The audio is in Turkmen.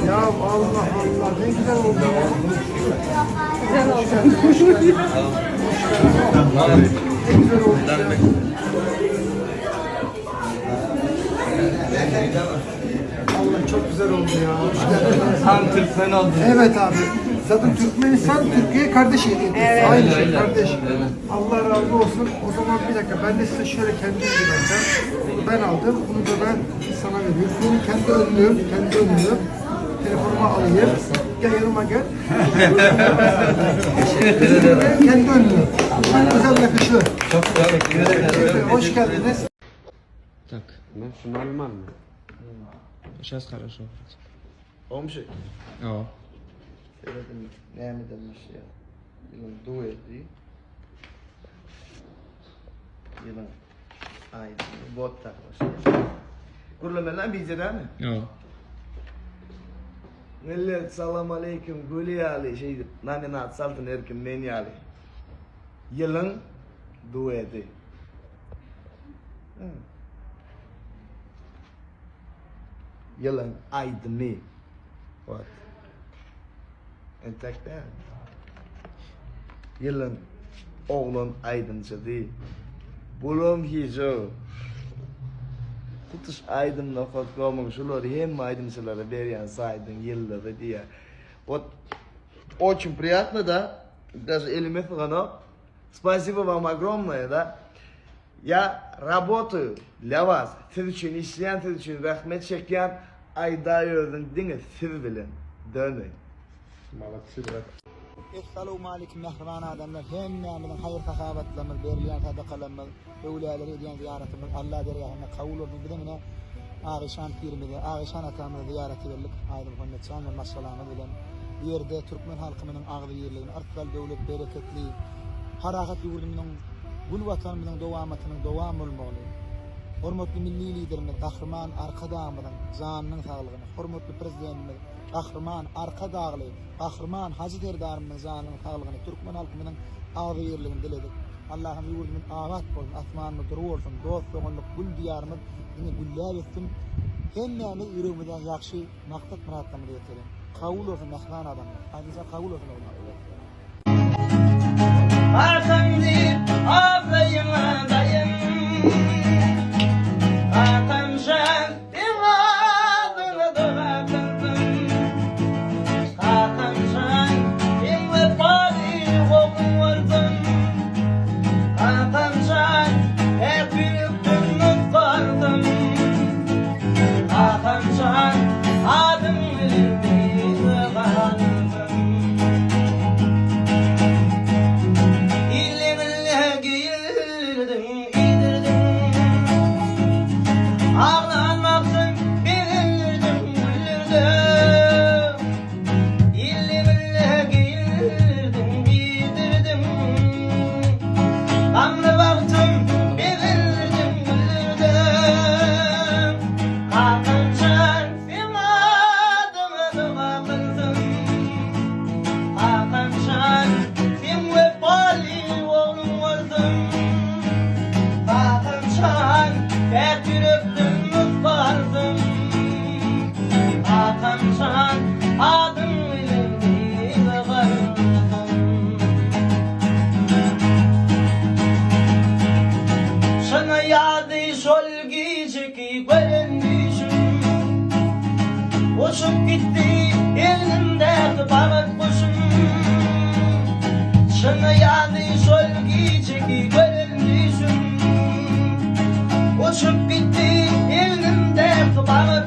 Ya Allah Allah ne güzel oldu ya. Güzel oldu. Ne güzel oldu ya. Allah çok güzel oldu ya. Hoş geldiniz. Tam Türkmen oldu. Evet abi. Zaten Türkmenistan Türkiye kardeş hediye. Evet. Aynı şey kardeş. Allah razı olsun. O zaman bir dakika ben de size şöyle kendi vereceğim. Bunu ben aldım. Bunu da ben sana veriyorum. Bunu kendi önlüğüm, kendi önlüğüm. Telefonumu alayım. Gel yanıma gel. kendi önlüğüm. Çok güzel yakışır. Çok teşekkür ederim. Hoş geldiniz. Так, Да, все нормально. сейчас хорошо. Olmuş. Ja. Söyledim. Näme demiş ya. Ýylyň dueti. Ýylyň aýdymy bot taklaşýar. Gürlemeli bize mi? Ja. Millet salam aleyküm gül ýaly şey nominat altyn erkin men ýaly. Ýylyň dueti. Ýylyň aýdymy. What? Entek däl. Ýylyň oglan aýdymçysy. Bulam hiç o. Tutuş aýdym nokat komyň şulary hemme aýdymçylara berýän saýdyň ýyllygy diýä. Вот очень приятно, да? Даже elime syganok. Спасибо вам огромное, да? Я работаю для вас. Siz üçin işleýän, siz üçin zähmet çekýän, aýdaý özüň diňe siz bilen. Döneý. Молодцы, брат. Essalawmaleýkim mähriban adamlar hemmämiziň haýyr sahabatlarymyz berilýän sadakalarymyz öwlüýälere edýän zyýaratymyz Alla dergähinde kabul bolsun bizem ine Agyşan pirimize Agyşan atamyza zyýarata geldik Aýdymuhammet jan we maşgalamyz bilen bu ýerde türkmen halkymyzyň agzybirligini yrsgal döwlet bereketli parahat ýurdumyzyň gül watanymyzyň dowamatynyň dowam bolmagyny hormatly milli liderimiz Gahryman Arkadagymyzyň janynyň saglygyny hormatly Prezidentimiz Gahryman Arkadagly Gahryman Hajy Serdarymyzyň janynyň saglygyny, türkmen halkymyzyň agzybirligini diledik. Allahym ýurdumyz abat bolsun, asmanymyz dury bolsun, dost-doganlyk gül diýarymyz diňe gülläp össün. Hemmämiz ýüregimizden ýagşy maksat-myratlarymyza ýeteliň. Kabul bolsun mähriban adamlar. Aýdymçylar kabul bolsun ogullar. Kakam diýip abraýyňa daýan. Kakam jan seň adyňa doga kyldym. Kakam jan seň wepaly ogluň boldum. Kakam jan päk ýürekden nusga aldym. Kakam jan adyň bilen beýige galdym. Illeňille geýdirdiň, iýdirdiň. Aglan wagtyň begendirdiň, güldürdiň. Illeňille geýdirdiň, iýdirdiň. Gamly wagtym begendirdiň, güldürdiň. Kakam jan, seň adyňa doga kyldym. Kakam jan, seň wepaly ogluň boldum. Kakam jan, päk ýürekden nusga aldym. Kakam jan, adyň bilen beýige galdym. Şyna ýady şol gijeki gören düýşüm. Uçup gitdi egnimdäki bagat guşum. Şyna ýady şol gijeki gören düýşüm. Uçup gitdi egnimdäki bagat.